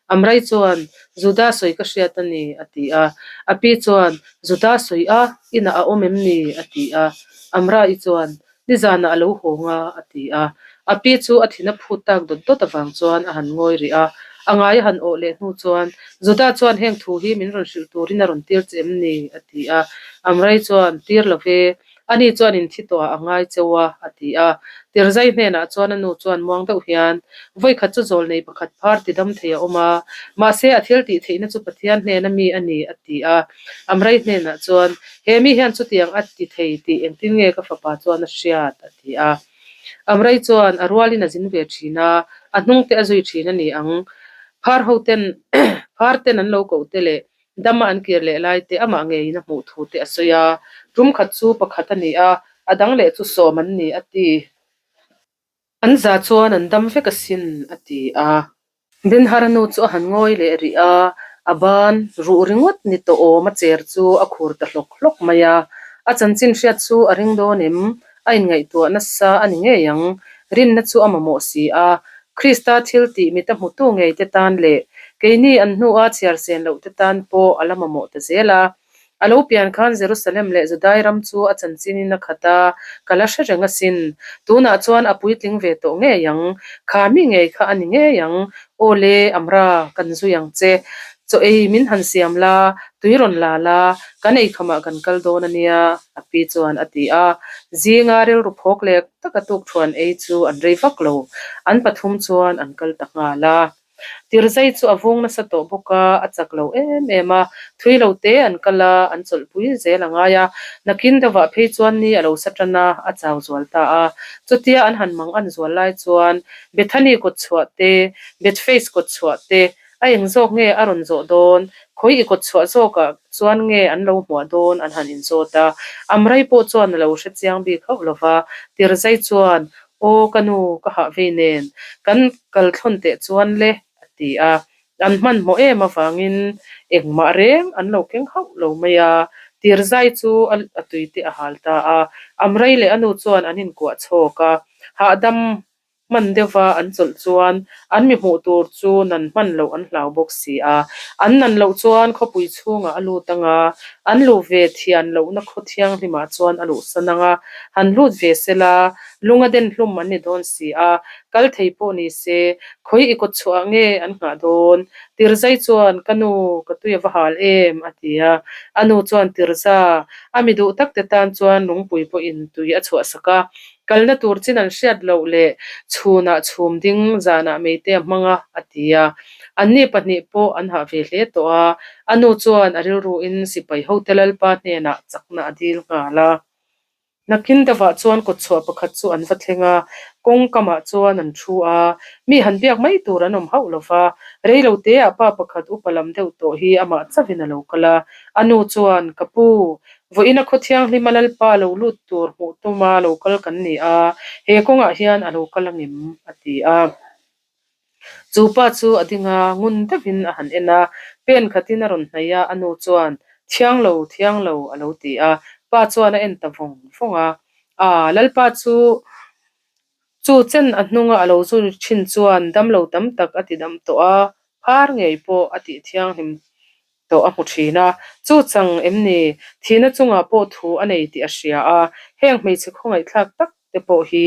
Amrei chuan, Juda sawi ka hriat a ni, a ti a. A pi chuan, Juda sawi a, inah a awm em ni? a ti a. Amra-i chuan, Nizanah a lo hawng a, a ti a. A pi chu a thin a phut tak dawt dawt avang chuan a han ngawi rih a. A ngai a han awh leh hnu chuan, Juda chuan heng thu hi min rawn hrilh turin a rawn tir che em ni? a ti a. Amrei chuan, Tir lo ve, ani chuan in thi tawhah a ngai cheu a, a ti a. Tirzai hnenah chuan a nu chuan muang deuh hian, Vawikhat chu zawl nei pakhat phar ti dam thei a awm a, mahse a thil tih theihna chu Pathian hnena mi a ni, a ti a. Amrei hnenah chuan, He mi hian chutiang a ti thei tih engtin nge ka fapa chuan a hriat? a ti a. Amrei chuan a rualin a zin ve thin a, a hnung te a zui thin a ni ang. Phar ho ten phar ten an lo koh te leh dama an kir leh lai te amah ngeiin a hmuh thu te a sawi a. Tum khat chu pakhat a ni a, a dang leh chu sawm an ni a ti. An za chuan an dam vek asin, a ti a. Benhara nu chu a han ngawi leh rih a, a ban ruh ringawt ni tawh awm a cher chu a khur ta hlawk hlawk mai a. A chanchin hriat chu a ring dawn em? A inngaihtuah nasa a ni ngei ang. Rinna chu a mamawh si a. Krista thil tih mit a hmutu ngei te tan leh keini an hnua chhiar sen loh te tan pawh a la mamawh ta zel a. A lo pian khan Jerusalem leh Judai ram chu a chanchinin a khat a, ka la hre reng asin. Tunah chuan a puitling ve tawh ngei ang. Kha mi ngei kha a ni ngei ang. Aw le, Amra, kan zui ang che. Chaw ei min han siam la, tui rawn la la, kan eikhamah kan kal dawn a nia, a pi chuan a ti a. Zinga rilru phawk lek taka tukthuan ei chu an rei vak lo. An pathum chuan an kal ta nghal a. Tirzai chu a vung nasa tawh bawk a, a chak lo em em a, thui lo te an kal a, an chawlhpui zel a ngai a. Nakin deuhah phei chuan ni a lo sa tan a, a chau zual ta a. Chutia an han mang an zual lai chuan Bethany kawt chhuah te, Bethface kawt chhuah te, a eng zawk nge a rawn zawh dawn, khawi i kawt chhuah zawkah chuan nge an lo hmuah dawn an han inzawt a. Amrei pawh chuan a lo hre chiang bik hauh lo va, Tirzai chuan Aw ka nu, ka hah vei nen, kan kal thlawn teh chuan le, a ti a. An hmanhmawh em avangin engmah reng an lo keng hauh lo mai a. Tirzai chu a tui te a hal ta a. Amrei leh a nu chuan an inkuah chhawk a. Hahdam hman deuhva an chawlh chuan an mi hmuh tur chu nan hman loh an hlau bawk si a. An nan loh chuan khawpui chhungah a lut ang a, an luh ve thian lohna khaw thianghlimah chuan a luhsan ang a. Han lut ve sela, Lunga den hlum an ni dawn si a, kal thei pawh ni se, khawi i kawt chhuah nge an nghah dawn? Tirzai chuan, Ka nu, ka tui a va hal em? a ti a. A nu chuan Tirza, a mi duh tak te tan chuan lungpui pawhin tui a chhuah sak a. Kalna tur chin an hriat loh leh chhunah chhum ding zanah meite a hmang a, a ti a. Anni pahnih pawh an hah ve hle tawh a. A nu chuan a rilruin sipai hote Lalpa hnenah chakna a dil nghal a. Nakin deuhah chuan kawtchhuah pakhat chu an va thleng a, kawng kamah chuan an thu a, mi han biak mai tur an awm hauh lo va. Rei lo teah pa pakhat upa lam deuh tawh hi amah chauhin a lo kal a, a nu chuan, Ka pu, vawiina khaw thianghlima Lalpa lo lut tur hmuh tuma lo kal kan ni a, he kawngah hian a lo kal angem? a ti a. Chu pa chu a ding a, ngun deuhin a han en a, pen khatin a rawn hnaih a, a nu chuan, Thiang lo, thiang lo, a lo ti a. Pa chuan a en ta vawng vawng a. Aa, Lalpa chu chu chen a hnunga a lo zui thin chuan damlo tam tak a ti dam tawh a, phar ngei pawh a tih thianghlim tawh a hmu thin a, chu chang em ni, thihna chungah pawh thu a nei tih a hria a, heng hmeichhe khawngaihthlak tak te pawh hi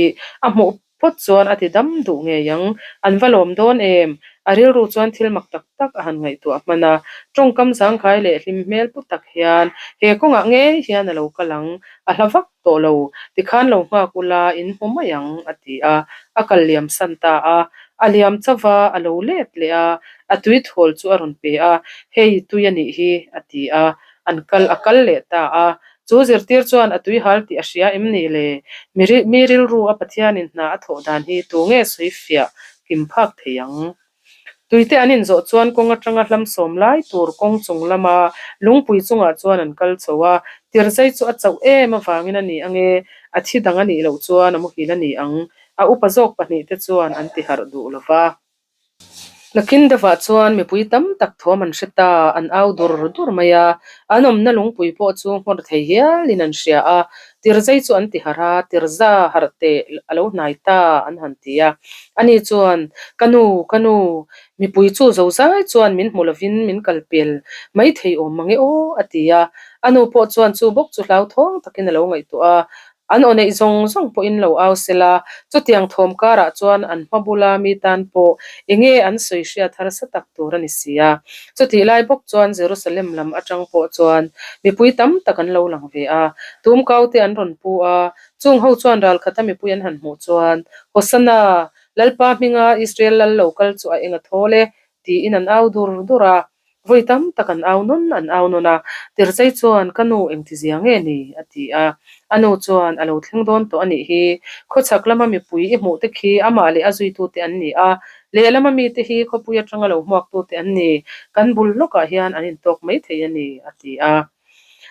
a hmuh phawt chuan a ti dam duh ngei ang, an va lawm dawn em? A rilru chuan thil mak tak tak a han ngaihtuah hman a, tawngkam zangkhai leh hlim hmel pu tak hian he kawngah ngei hian a lo kal ang, a hla vak tawh lo, tikhan lo nghak ula in hmu mai ang, a ti a, a kal liam san ta a, a liam chauh a, a lo let leh a, a tui thawl chu a rawn pe a, hei tui a nih hi, a ti a, an kal a kal leh ta a, chu zirtir chuan a tui hal tih a hria em ni le? Mi mi rilru a Pathianin hna a thawh dan hi tu nge sawi fiah kim phak thei ang? Tuite an inzawh chuan kawng atanga hlam sawm lai tur kawng chung lama lungpui chungah chuan an kal chho a, Tirzai chu a chauh em avangin a ni ange, a thi dang a nih loh chuan a muhil a ni ang, a upa zawk pahnihte chuan an ti harh duh lo va. Nakin deuhah chuan mipui tam tak thawm an hre ta, an au dur dur mai a, an awmna lungpui pawh chu nghawr thei hialin an hria a, Tirzai chu an ti harh a, Tirza harh teh a lo hnai ta an han ti a. Ani chuan, Ka nu, ka nu, mipui chu zozai chuan min hmu lovin min kal pel mai thei awm mange aw, a ti a. A nu pawh chuan chu bawk chu hlauthawng takin a lo ngaihtuah a. An aw neih zawng zawng pawhin lo au sela, chutiang thawm karah chuan an hma bula mi tan pawh enge an sawi hriat harsa tak tur a ni si a. Chutih lai bawk chuan Jerusalem lam atang pawh chuan mipui tam tak an lo lang ve a, tumkau te an rawn pu a, chung ho chuan ralkhata mipui an han hmuh chuan, Hosanna! Lalpa hminga Israel lal lo kal chu a eng a thawl e, tiin an au dur dur a. Vawi tam tak an au nawn an au nawn a, Tirchei chuan, Ka nu engtizia nge ni? a ti a. A nu chuan, A lo thleng dawn tawh a nih hi. Khawchhak lama mipui i hmuh te khi amah leh a zuitute an ni a, lehlama mite hi khawpui atanga lo hmuaktute an ni. Kan bul lawkah hian an intawk maithei a ni, a ti a.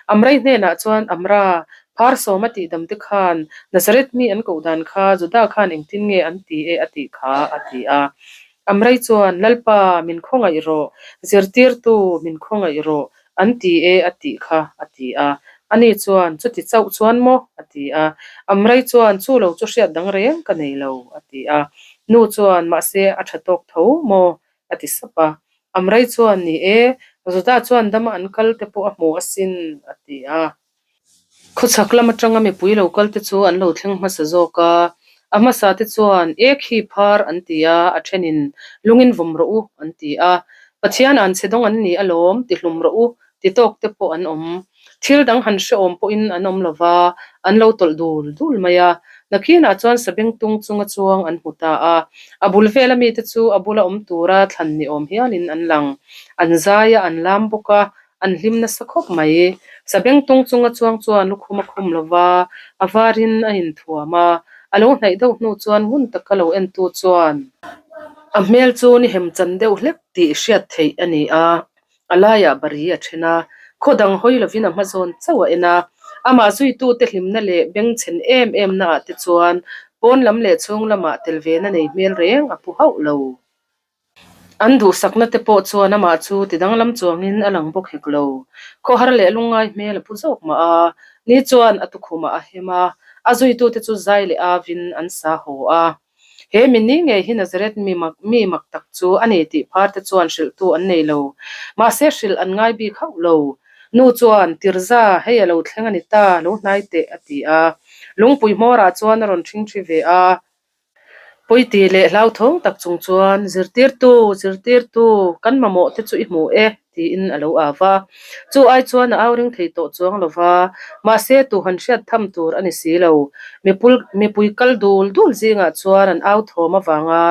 Amrei hnenah chuan, Amra, phar sawma tihdam te khan Nazareth mi an koh dan kha Juda khan engtin nge an ti e a tih kha, a ti a. Amrei chuan, Lalpa, min khawngaih rawh, zirtirtu, min khawngaih rawh, an ti e a tih kha, a ti a. Ani chuan, Chuti chauh chuan maw? a ti a. Amrei chuan, Chu lo chu hriat dang reng ka nei lo, a ti a. Nu chuan, Mahse, a tha tawk tho maw? a ti sap a. Amrei chuan, Ni e, Juda chuan dama an kal te pawh a hmu asin, a ti a. Khawchhak lam atanga mipui lo kal te chu an lo thleng hmasa zawk a. A hmasa te chuan, E khi phar, an ti a, a thenin, Lungin vawm rawh u, an ti a. Pathian an chhe dawng an ni alawm, ti hlum rawh u, ti tawk te pawh an awm. Thil dang han hrehawm pawhin an awm lo va, an lo tawlh dul dul mai a. Nakinah chuan sabengtung chunga chuang an hmu ta a. A bul vela mite chu a bula awm tura thlan ni awm hialin an lang. An zai a, an lam bawk a, an hlim nasa khawp mai. Sabengtung chunga chuang chuan lukhum a khum lo va, a varin a inthuam a. A lo hnaih deuh hnu chuan ngun taka lo entu chuan a hmel chu ni hem chan deuh hlek tih hriat theih a ni a. A laiah bari a then a, khaw dang hawi lovin a hma zawn chauh a en a. Amah zuitute hlimna leh bengchhen em em naah te chuan pawn lam leh chhung lamah tel ve na nei hmel reng a pu hauh lo. An duhsakna te pawh chuan amah chu ti danglam chuangin a lang bawk hek lo. Khawhar leh lungngai hmel a pu zawk mah a, ni chuan a tukhumah a hem a, a zuitute chu zai leh avin an sa haw a. He mi ni ngei hi Nazareth mi mak mi mak tak chu a ni tih phar te chuan hrilhtu an nei lo. Mahse hrilh an ngai bik hauh lo. Nu chuan, Tirza, hei a lo thleng a ni ta, lo hnai teh, a ti a. Lungpui hmawrah chuan a rawn ṭhingṭhi ve a. Pawiti leh hlauthawng tak chung chuan, Zirtirtu, zirtirtu, kan mamawh te chu i hmu e, tiin a lo au va. Chu ai chuan a au ring thei tawh chuang lo va, mahse tu han hriat tham tur a ni si lo. Mipul mipui kal dul dul zingah chuan an au thawm avanga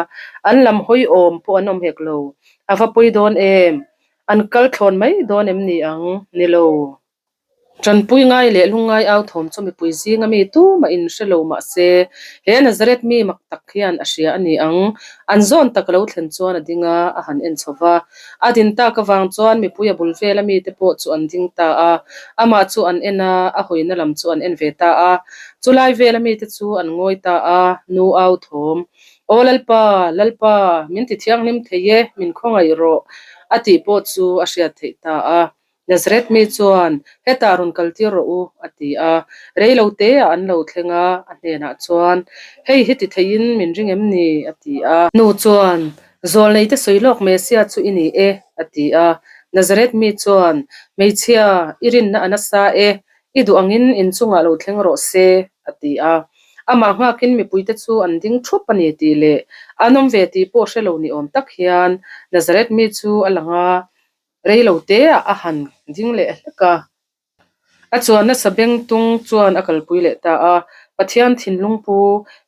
an lam hawi awm pawh an awm hek lo. A va pawi dawn em? An kal thlawn mai dawn em ni ang? Ni lo. Tanpui ngai leh lungngai au thawm chu mipui zinga mi tumah in hre lo mah se, he Nazareth mi mak tak hian a hria a ni ang. An zawn tak lo thlen chuan a ding a, a han en chho va. A din tak avang chuan mipui a bul vela mite pawh chu an ding ta a, amah chu an en a, a hawina lam chu an en ve ta a. Chulai vela mite chu an ngawi ta a, Nu au thawm, Aw Lalpa, Lalpa, min ti thianghlim thei e, min khawngaih rawh, a tih pawh chu a hriat theih ta a. Nazareth mi chuan, Hetah rawn kaltir rawh u, a ti a. Rei lo teah an lo thleng a, a hnenah chuan, Hei hi ti theiin min ring em ni? a ti a. Nu chuan, Zawlneite sawi lawk Messiah chu i ni e, a ti a. Nazareth mi chuan, Hmeichhia, i rinna a nasa e, i duh angin inchungah lo thleng rawh se, a ti a. Amah nghakin mipuite chu an ding thup a ni tih leh an awm ve tih pawh hre lo ni awm tak hian Nazareth mi chu a lang a, Rei lo teah a han ding leh hlek a. A chuan nasa bengtung chuan a kalpui leh ta a. Pathian thinlung pu,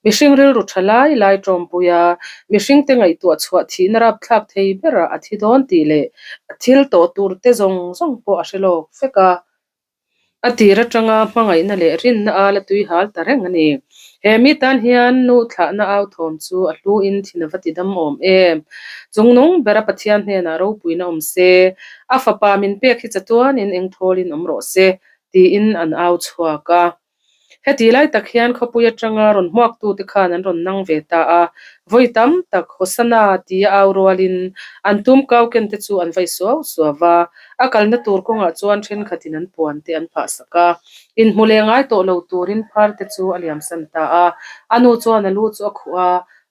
mihring rilru tha lai lai tawmpui a, mihringte ngaihtuah chhuah thihna rapthlak thei berah a thi dawn tih leh a thil tawh tur te zawng zawng pawh a hre lawk vek a. A tir atanga hmangaihna leh rinna a la tui hal ta reng a ni. He mi tan hian nu thlahna au thawm chu a hluin thin a va ti dam awm em? Chungnung bera Pathian hnenah ropuina awm se, a fapa min pek hi chatuanin eng thawlin awm rawh se, tiin an au chhuak a. Heti lai tak hian khawpui atanga rawn hmuaktute khan an rawn nang ve ta a, vawi tam tak Hosanna tia au rualin an tum kau ken te chu an vai suau suau va, a kalna tur kawngah chuan thenkhatin an puan te an phah sak a, inhmu leh ngai tawh lo turin phar te chu a liamsan ta a. A nu chuan a lu chu a khuh a,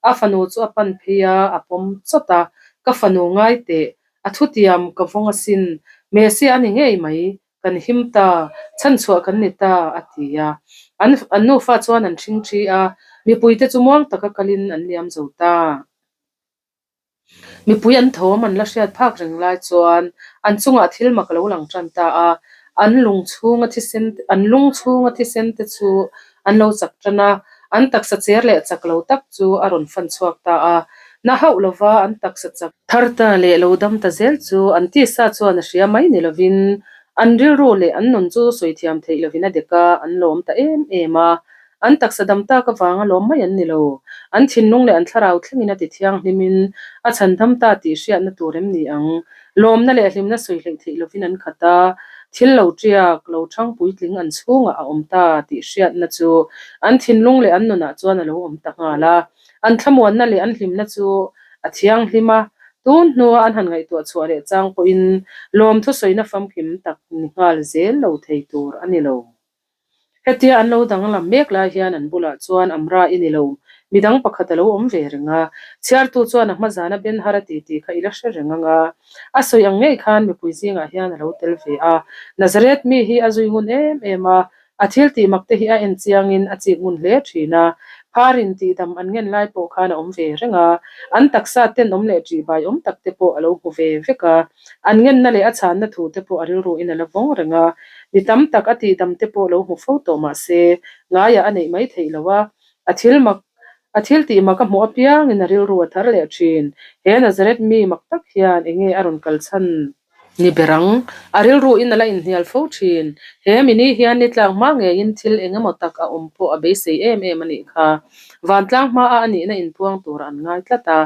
a fanu chu a pan phei a, a pawm chawt a, Ka fanu ngai teh, a thutiam ka vawng asin, Messiah a ni ngei mai, Kan him ta, chhanchhuah kan ni ta, a ti a. An an nufa chuan an hring thi a, mipuite chu muang taka kalin an liam zo ta. Mipui an thawm an la hriat phak reng lai chuan an chungah thil mak lo lang tan ta a, an lung chhunga thisen an lung chhunga thisen te chu an lo chak tan a, an taksa cher leh chak lo tak chu a rawn fan chhuak ta a. Na hauh lova an taksa chak thar ta leh lo dam ta zel chu an tisa chuan a hria mai ni lovin an rilru leh an nun chu sawi thiam theih lovin a dek a, an lawm ta em em a. An taksa dam tak avanga lawm mai an ni lo. An thinlung leh an thlarau thlengin a ti thianghlimin a chhan dam ta tih hriatna tur em ni ang? Lawmna leh hlimna sawi hleih theih lovin an khat a, thil lo tiak, lo thang puitling an chhungah a awm ta tih hriatna chu an thinlung leh an nunah chuan a lo awm ta nghal a. An thlamuanna leh an hlimna chu a thianghlim a, tun hnua an han ngaihtuah chhuah leh chang pawhin lawmthu sawina famkim tak ni nghal zel lo thei tur a ni lo. Hetia an lo danglam mek lai hian an bulah chuan Amra i ni lo, midang pakhat a lo awm ve reng a. Chhiartu chuan a hma zana Ben Har a ti tih kha i la hre reng ang a. A sawi ang ngei khan mipui zingah hian a lo tel ve a. Nazareth mi hi a zui ngun em em a, a thil tih mak te hi a en chiangin a chik ngun hle thin a. Pharin tihdam an ngen lai pawh khan a awm ve reng a, an taksa tenawm leh ṭihbai awm tak te pawh a lo hmu ve vek a. An ngenna leh a chhanna thu te pawh a rilruin a la vawng reng a, mi tam tak a tihdam te pawh lo hmu fo tawh mah se, ngaiah a neih mai theih lo a, a thil mak, a thil tih mak a hmuh apiangin a rilru a thar leh thin. He Nazareth mi mak tak hian eng nge a rawn kal chhan ni ber ang? A rilruin a la inhnial fo thin. He mi ni hian ni tlak hma ngeiin thil eng emaw tak a awm pawh a beisei em em a nih kha. Vantlang hmaa a nihna inpuang tur an ngai tlat a.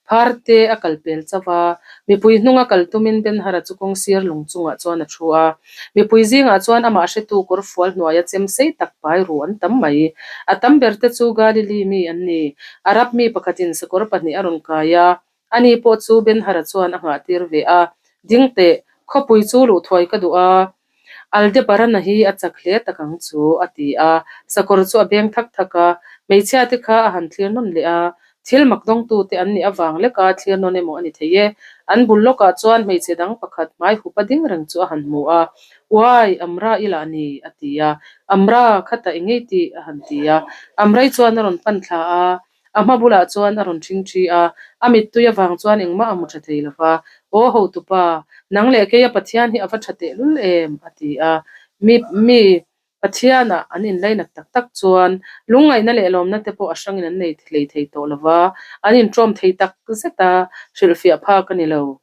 Phar te a kal pel chauh a, mipui hnunga kal tumin Benhara chu kawng sir lung chungah chuan a thu a. Mipui zingah chuan amah hretu kawr fual hnuaia chem sei tak pai ru an tam mai. A tam ber te chu Galili mi an ni. Arab mi pakhatin sakawr pahnih a rawn kai a, ani pawh chu Benhara chuan a nghahtir ve a. Ding teh, khawpui chu luh thuai ka duh a. Aldebaran-a hi a chak hle tak ang chu, a ti a. Sakawr chu a beng thak thak a, hmeichhia te kha a han thlir nawn leh a. Thil mak dawngtute an nih avang leka thlir nawn emaw a ni thei e. An bul lawkah chuan hmeichhe dang pakhat hmai hup a ding reng chu a han hmu a. Uai, Amra i lah ni, a ti a. Amra, khata i ngei tih, a han ti a. Amrai chuan a rawn pan thla a. A hma bulah chuan a rawn ṭhing ṭhi a, a mittui avang chuan engmah a hmu ṭha thei lo va. Aw hotupa, nang leh keia Pathian hi a va ṭha tehlul em? a ti a. Mi, mi Pathianah an inlainat tak tak chuan lungngaihna leh lawmna te pawh a hrangin an nei hlei thei tawh lo va, an inṭawm thei tak zet a, hrilhfiah phak a ni lo.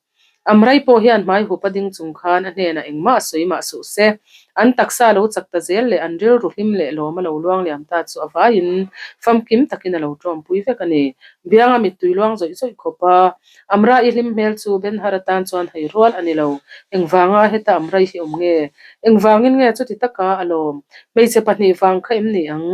Amrai pawh hian hmai hup a ding chung khan a hnenah engmah a sawi mah suh se. An taksa lo chak ta zel leh an rilru hlim leh lawm a lo luang liam ta chu a vaiin famkim takin a lo tawmpui vek a ni. Bianga mittui luang zawih zawih khawp a, Amrai hlim hmel chu Benhar atan chuan hei rual a ni lo. Engvanga heta Amrai hi awm nge? Engvangin nge chuti taka a lawm? Hmeichhe pahnih vang kha em ni ang?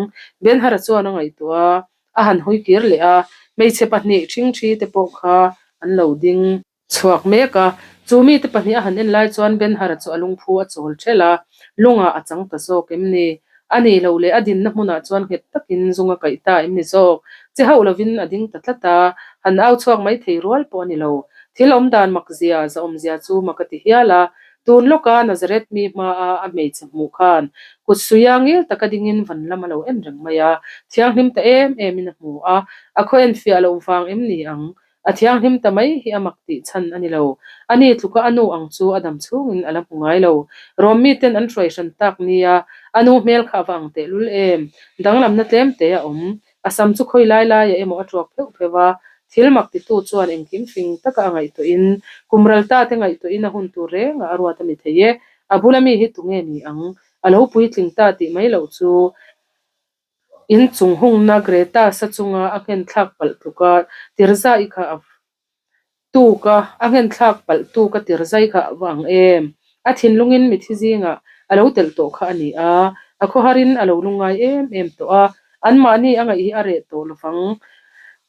Benhara chuan a ngaihtuah a. A han hawi kir leh a, hmeichhe pahnih ṭhingṭhi te pawh kha an lo ding chhuak mek a. Chu mite pahnih a han en lai chuan Benhara chu a lungphu a chawl ṭhelh a, lungah a chang ta zawk em ni? A ni lo leh a dinna hmunah chuan nghet takin zung a kaih ta em ni zawk? Che hauh lovin a ding ta tlat a, han au chhuak mai thei rual pawh a ni lo. Thil awmdan makzia, zahawmzia chu mak a ti hial a, Tun lawka Nazareth mi hmaa a hmeichhe hmuh khan kut suia ngil taka dingin van lam a lo en reng mai a, thianghlim ta em emin a hmu a, a khaw en fiah loh vang em ni ang? A thianghlim ta mai hi a mak tih chhan a ni lo. Ani tluka a nu ang chu a dam chhungin a la hmu ngai lo. Rom miten an hruai hran tak nia, a nu hmel kha a va ang tehlul em? Danglamna tlem te a awm. A sam chu khawi lai laiah emaw a tuak pheuh pheuh a, thil mak titu chuan engkim fing taka a ngaihtuahin, kum ral ta te ngaihtuahin a hun tur rengah a ruat a ni thei e. A bula mi hi tunge ni ang? A lo puitling ta tih mai loh chu in chung hungna Greta sa chunga a nghenthlak palh tluka Tirza-i kha a Tuk a, a nghenthlak palh tuk a tir zai kha a va ang em? A thinlungin mithi zingah a lo telh tawh kha a ni a, a khawharin a lo lungngai em em tawh a, anmahni a ngaih hi a reh tawh lovang.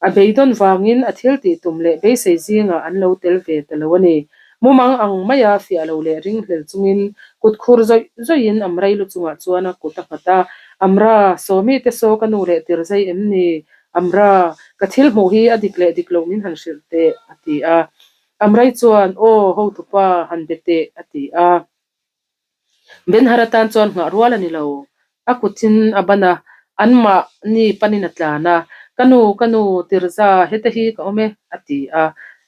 A beidawn vangin a thil tih tum leh beisei zingah an lo tel ve ta lo a ni. Mumang ang maia fiah lo leh ringhlel chungin kut khur zawih zawihin Amrei lu chungah chuan a kut a nghat a, Amra, Sawmi te saw ka nu leh tir zai em ni? Amra, ka thil hmuh hi a dik leh dik loh min han hrilh teh, a ti a. Amrai chuan, Aw, hotupa, han be teh, a ti a. Benhar atan chuan nghah rual a ni lo. A kutin a ban a, anmahni panin a tlan a. Ka nu, ka nu, Tirza, heta hi ka awm e, a ti a.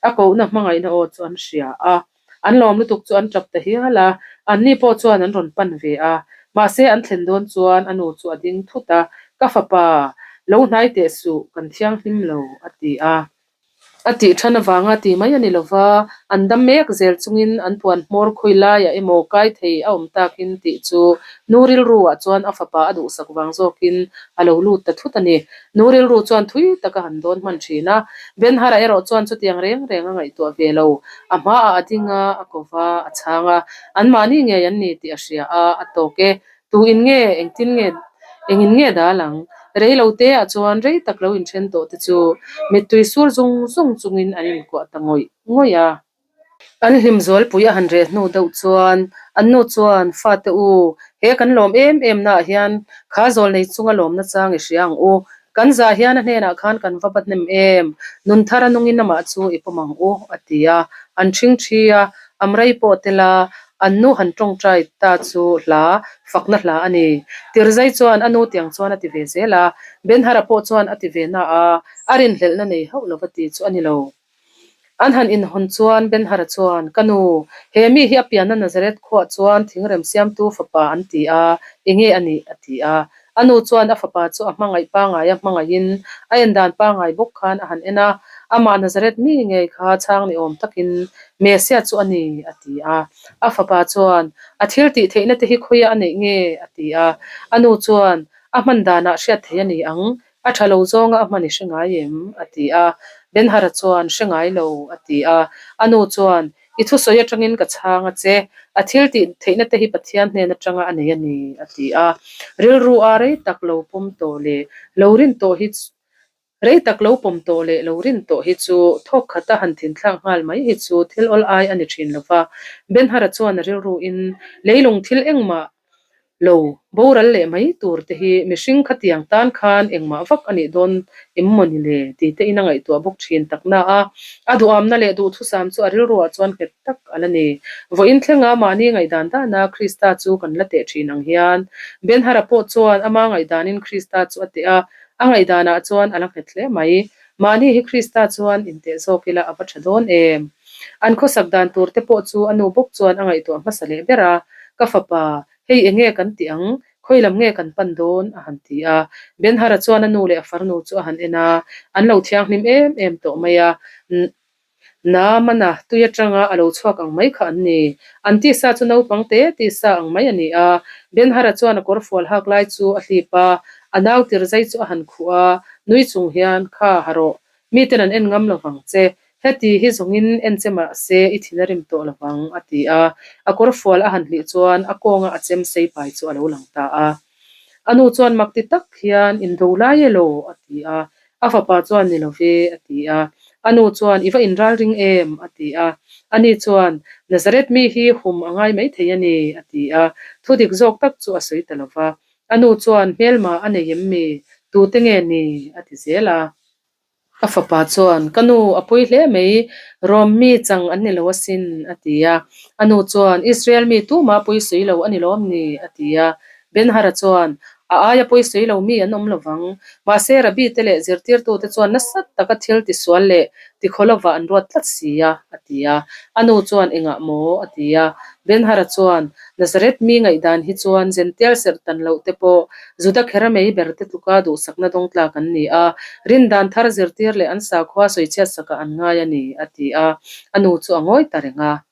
A kohna hmangaihna aw chu an hria a. An lawm lutuk chu an tap ta hial a, anni pawh chuan an rawn pan ve a. Mahse an thlen dawn chuan a nu chu a ding thut a, Ka fapa, lo hnai teh suh, kan thianghlim lo, a ti a. A tih than avanga ti mai a ni lo va, an dam mek zel chungin an puan hmawr khawi laiah emaw kai thei a awm takin tih chu nu rilruah chuan a fapa a duhsak vang zawkin a lo lut ta thut a ni. Nu rilru chuan thui tak a han dawn hman thin a, Benhara erawh chuan chutiang reng reng a ngaihtuah ve lo. A hmaah a ding a, a ko va, a chhang a, anmahni ngei an ni tih a hria a, a tawk e. Tu in nge, engtin nge, engin nge dal ang? Rei lo te ah chuan rei tak lo inthen tawh te chu mittui sur zung zung chungin an inkuah ta ngawih ngawih a. An hlim zualpui a han reh hnu deuh chuan an nu chuan, Fate u, he kan lawm em em naah hian kha zawl nei chunga lawmna chang i hria ang u. Kan zah hian a hnenah khan kan va bat hnem em? Nun thar a nungin amah chu i pawm ang u, a ti a. An ṭhing ṭhi a, Amrei pawh tel a, an nu han ṭawngṭai ta chu hla, fakna hla a ni. Tirzai chuan a nu tiang chuan a ti ve zel a, Benhara pawh chuan a ti ve na a, a rinhlelhna nei hauh lova ti chu a ni lo. An han inhawn chuan Benhara chuan, Ka nu, he mi hi a pianna Nazareth khuah chuan thingrem siamtu fapa an ti a, enge a nih? a ti a. A nu chuan a fapa chu a hmangaih pangaia hmangaihin a en dan pangai bawk khan a han en a, Amah Nazareth mi ngei kha chhang ni awm takin Messiah chu a ni, a ti a. A fapa chuan, A thil tih theihna te hi khawiah a neih nge? a ti a. A nu chuan, A hman danah hriat theih a ni ang, A tha lo zawnga a hman i hre ngai em? a ti a. Benhara chuan, Hre ngai lo, a ti a. A nu chuan, I thusawi atangin ka chhang a che. A thil tih theihna te hi Pathian hnen atanga a nei a ni, a ti a. Rilru a rei tak lo pawm tawh leh lo rin tawh hi rei tak lo pawm tawh leh lo rin tawh hi chu thawk khata han thinthlak nghal mai hi chu thil awl ai a ni thin lo va. Benhara chuan a rilruin leilung thil engmah Lo boral leh mai tur te hi mihring khatiang tan khan engmah vak a nih dawn em maw ni le tih te in a ngaihtuah bawk thin tak na a. A duhamna leh duhthusam chu a rilruah chuan nghet tak a la ni. Vawiin thlenga mahni ngaihdan dana Krista chu kan la teh thin ang hian Benhara pawh chuan ama ngaihdanin Krista chu a teh a, a ngaihdanah chuan a la nghet hle mai. Mahni hi Krista chuan inteh zawk ila a va tha dawn em? An khawsak dan tur te pawh chu a nu bawk chuan a ngaihtuah hmasa leh ber a, Ka fapa, hei eng nge kan tih ang? Khawi lam nge kan pan dawn? a han ti a. Benhara chuan a nu leh a farnu chu a han en a, an lo thianghlim em em tawh mai a. Naamana tui atanga a lo chhuak ang mai kha an ni. An tisa chu naupang te tisa ang mai a ni a. Benhara chuan a kawrfual hak lai chu a hlip a, a nau tir zai chu a han khuh a, nui chung hian, Kha, ha rawh. Miten an en ngam lo vang che. Heti hi zawngin en che mah se i thin a rim tawh lo vang, a ti a. A kawrfual a han hlih chuan a kawnga a chem sei pai chu a lo lang ta a. A nu chuan mak ti tak hian, Indo lai elaw? a ti a. A fapa chuan ni lo ve, a ti a. A nu chuan, I va inral ring em? a ti a. Ani chuan, Nazareth mi hi hum a ngai mai thei a ni, a ti a. Thu dik zawk tak chu a sawi ta lo va. A nu chuan, Hmelma a nei em mi? Tute nge ni? a ti zel a. A fapa chuan, Ka nu, a pui hle mai, Rom mi chang an ni lo asin, a ti a. A nu chuan, Israel mi tumah pui sawi lo a ni lawm ni? a ti a. Benhara chuan, A aia pui sawi lo mi an awm lo vang. Mahse, Rabbi te leh zirtirtute chuan nasa taka thil tisual leh tikhaw lovah an ruat tlat si a, a ti a. A nu chuan, Engah maw? a ti a. Benhara chuan, Nazareth mi ngaihdan hi chuan Jentail serh tan loh te pawh Juda khera mei ber te tluka duhsakna dawng tlak an ni a, rindan thar zirtir leh an sakhua sawichhiat sakah an ngai a ni, a ti a. A nu chu a ngawi ta reng a.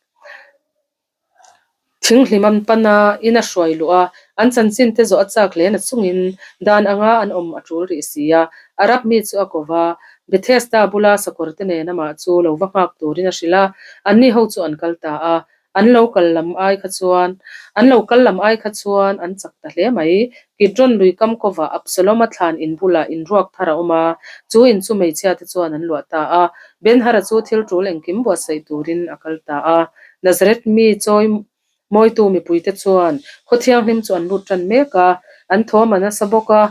Thinghlim an pan a, in a hruai luh a, an chanchin te zawh a chak hle na chungin dan anga an awm a tul rih si a. Arab mi chu a ko va, Bethesda bula sakawr te nen amah chu lo va nghak turin a hrilh a, anni ho chu an kal ta a. An lo kal lam ai kha chuan an lo kal lam ai kha chuan an chak ta hle mai. Kidron lui kam kawvah Absalom-a thlan in bulah inruak thar a awm a, chu in chu hmeichhia te chuan an luah ta a. Ben-Hara chu thil tul engkim buatsaih turin a kal ta a. Nazareth mi chawi mawitu mipuite chuan khaw thianghlim chu an lut tan mek a, an thawm a nasa bawk a,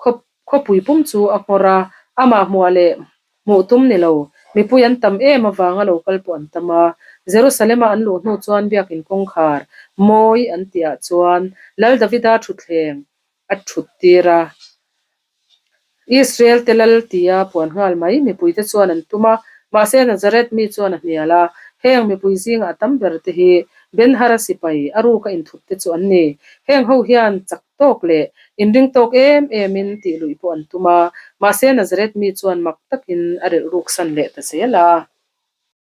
khaw Khawpui pum chu a nghawr a, amah hmuah leh hmuh tum ni lo. Mipui an tam em avanga lo kal pawh an tam a. Jerusalem-a an luh hnu chuan biakin kawngkhar mawi an tihah chuan Lal Davida thutthleng a thut tir a. Israel te lal tia puan nghal mai mipuite chuan an tum a, mahse Nazareth mi chuan a hnial a. Heng mipui zingah a tam ber te hi Ben-Hara sipai a ruka inthup te chu an ni. Heng ho hian chak. tawk leh inring tawk em emin tih luih pawh an tum a, mahse Nazareth mi chuan mak takin a relh ruksan leh ta zel a.